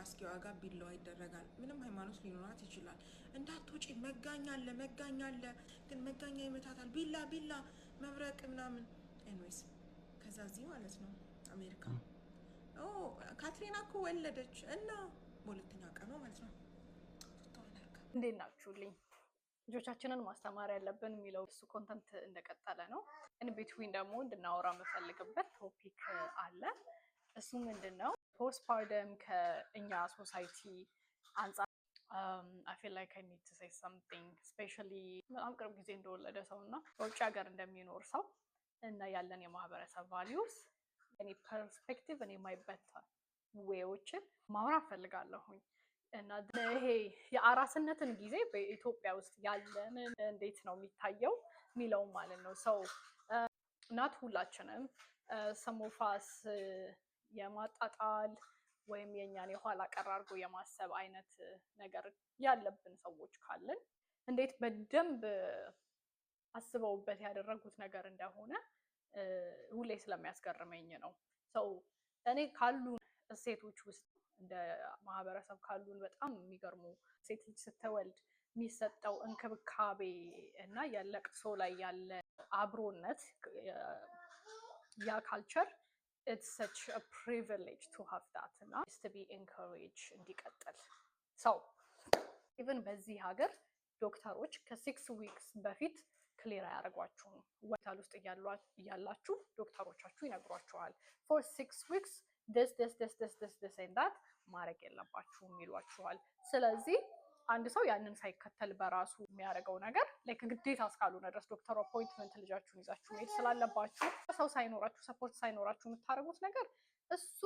ከራስጌዋ ጋር ቢላዋ ይደረጋል። ምንም ሃይማኖት ሊኖራት ይችላል። እንዳትወጪ መጋኛ አለ፣ መጋኛ አለ፣ ግን መጋኛ ይመታታል። ቢላ ቢላ መብረቅ ምናምን። Anyways ከዛ እዚህ ማለት ነው አሜሪካ ካትሪና እኮ ወለደች እና በሁለተኛ ቀኗ ማለት ነው ቱታዋን አድርጋ። እንዴት ናችሁልኝ? ልጆቻችንን ማስተማር ያለብን የሚለው እሱ content እንደቀጠለ ነው። In between ደግሞ እንድናወራ የምፈልግበት topic አለ። እሱ ምንድን ነው? Postpartum ከእኛ society አንጻር I feel like I need to say something, especially በጣም ቅርብ ጊዜ እንደወለደ ሰው እና በውጭ ሀገር እንደሚኖር ሰው እና ያለን የማህበረሰብ values፣ እኔ perspective፣ እኔ የማይበት way ዎችን ማውራት ፈልጋለሁኝ። እና ይሄ የአራስነትን ጊዜ በኢትዮጵያ ውስጥ ያለንን እንዴት ነው የሚታየው የሚለውም ማለት ነው። So not ሁላችንም፣ some of us የማጣጣል ወይም የእኛን የኋላ ቀር አድርጎ የማሰብ አይነት ነገር ያለብን ሰዎች ካለን እንዴት በደንብ አስበውበት ያደረጉት ነገር እንደሆነ ሁሌ ስለሚያስገርመኝ ነው። So እኔ ካሉ እሴቶች ውስጥ፣ እንደ ማህበረሰብ ካሉን በጣም የሚገርሙ፣ ሴት ልጅ ስትወልድ የሚሰጠው እንክብካቤ እና የለቅሶ ላይ ያለ አብሮነት፣ ያ culture, it's such a privilege to have that እና to be encouraged እንዲቀጥል። So even በዚህ ሀገር ዶክተሮች ከ 6 weeks በፊት clear አያደርጓችሁም። ሆስፒታል ውስጥ እያላችሁ ዶክተሮቻችሁ ይነግሯችኋል። For 6 weeks this, this, this, this, this, this and that ማድረግ የለባችሁም ይሏችኋል። ስለዚህ አንድ ሰው ያንን ሳይከተል በራሱ የሚያደርገው ነገር like ግዴታ እስካልሆነ ድረስ ዶክተር appointment ልጃችሁን ይዛችሁ መሄድ ስላለባችሁ፣ ሰው ሳይኖራችሁ፣ support ሳይኖራችሁ የምታደርጉት ነገር እሱ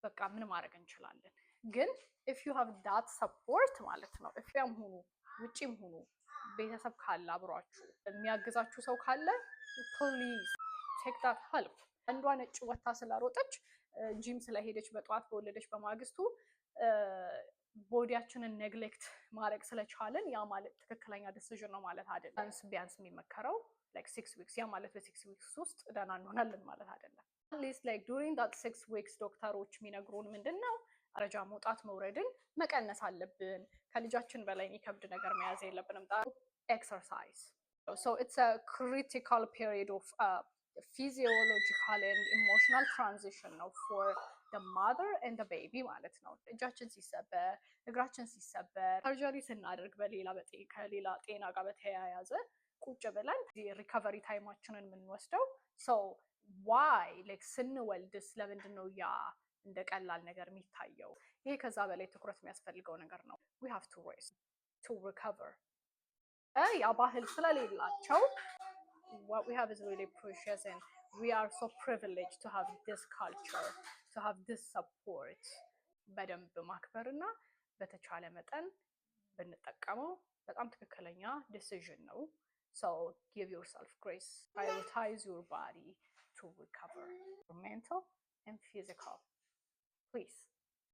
በቃ ምን ማድረግ እንችላለን። ግን if you have that support ማለት ነው፣ ኢትዮጵያም ሁኑ ውጪም ሁኑ ቤተሰብ ካለ፣ አብሯችሁ የሚያግዛችሁ ሰው ካለ please take that help። አንዷ ነጭ ወታ ስላሮጠች፣ ጂም ስለሄደች፣ በጠዋት በወለደች በማግስቱ body ያችንን neglect ማድረግ ስለቻለን ያ ማለት ትክክለኛ decision ነው ማለት አይደለም። ቢያንስ ቢያንስ የሚመከረው like 6 weeks፣ ያ ማለት በ 6 weeks ውስጥ ደህና እንሆናለን ማለት አይደለም። At least like during that 6 weeks ዶክተሮች የሚነግሩን ምንድን ነው? ደረጃ መውጣት መውረድን መቀነስ አለብን። ከልጃችን በላይ የሚከብድ ነገር መያዝ የለብንም። Exercise. So it's a critical period of physiological and emotional transition ነው for the mother and the baby ማለት ነው። እጃችን ሲሰበር፣ እግራችን ሲሰበር፣ surgery ስናደርግ፣ በሌላ ከሌላ ጤና ጋር በተያያዘ ቁጭ ብለን recovery time ኣችንን የምንወስደው፣ so why like ስንወልድስ ለምንድን ነው ያ እንደ ቀላል ነገር የሚታየው? ይሄ ከዛ በላይ ትኩረት የሚያስፈልገው ነገር ነው። We have to rest to recover። ያ ባህል ስለሌላቸው what we have is really precious and we are so privileged to have this culture, to have this support። በደንብ ማክበር እና በተቻለ መጠን ብንጠቀመው በጣም ትክክለኛ decision ነው። So give yourself grace, prioritize your body to recover, mental and physical, please.